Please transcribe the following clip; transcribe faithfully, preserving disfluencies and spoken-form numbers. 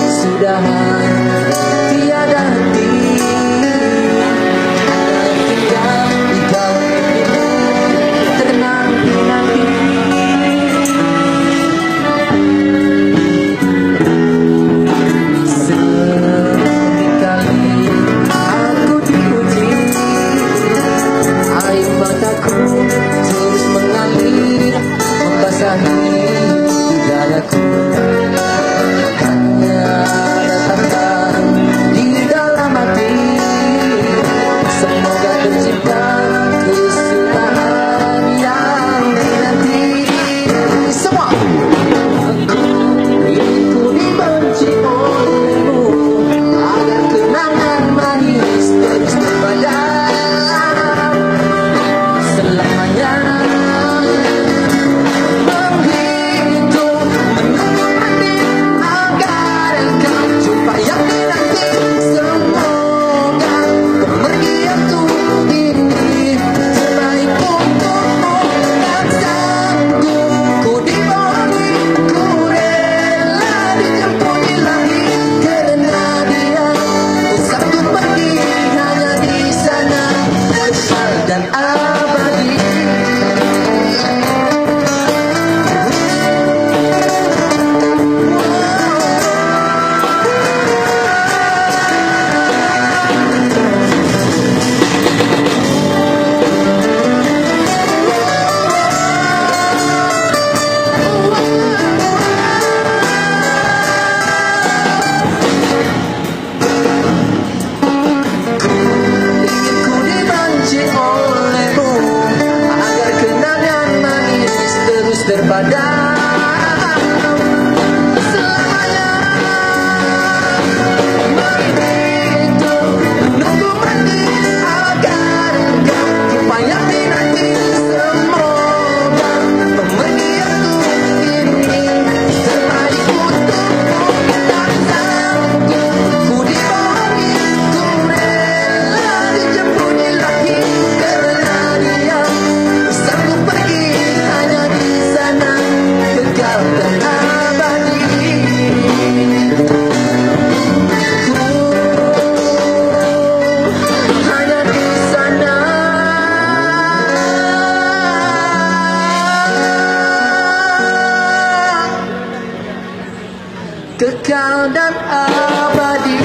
Kesudahan tiada henti, tinggal di gawe timu, terkenang di nanti. Sekali aku dipuji, air mataku terus mengalir, membasahi dadaku. Hanya ada tatap di dalam hati. Semoga tercipta kesudahan yang dinanti. Semua. Aku dibenci olehmu, agar kenangan manis terus terbayang selamanya. Menghitung, menunggu mati, agar kau jumpa yang dinanti. Semoga kepergianku ini terbaik untukmu dan sanggup ku dibohongi, ku rela dijemput di langit karena dia. Ku sanggup pergi hanya di sana, kekal dan abadi. Ingin ku dibenci olehmu, agar kenangan manis terus terpajang. Selamanya. Mari kita menunggu mati, agar kau terbayang di nanti. Semoga kepergianku ini terbaik untukmu dan sanggup ku dibohongi, ku rela dijemput di langit karena dia. Ku sanggup pergi hanya di sana, kekal dan abadi. Ku hanya di sana, kekal dan abadi.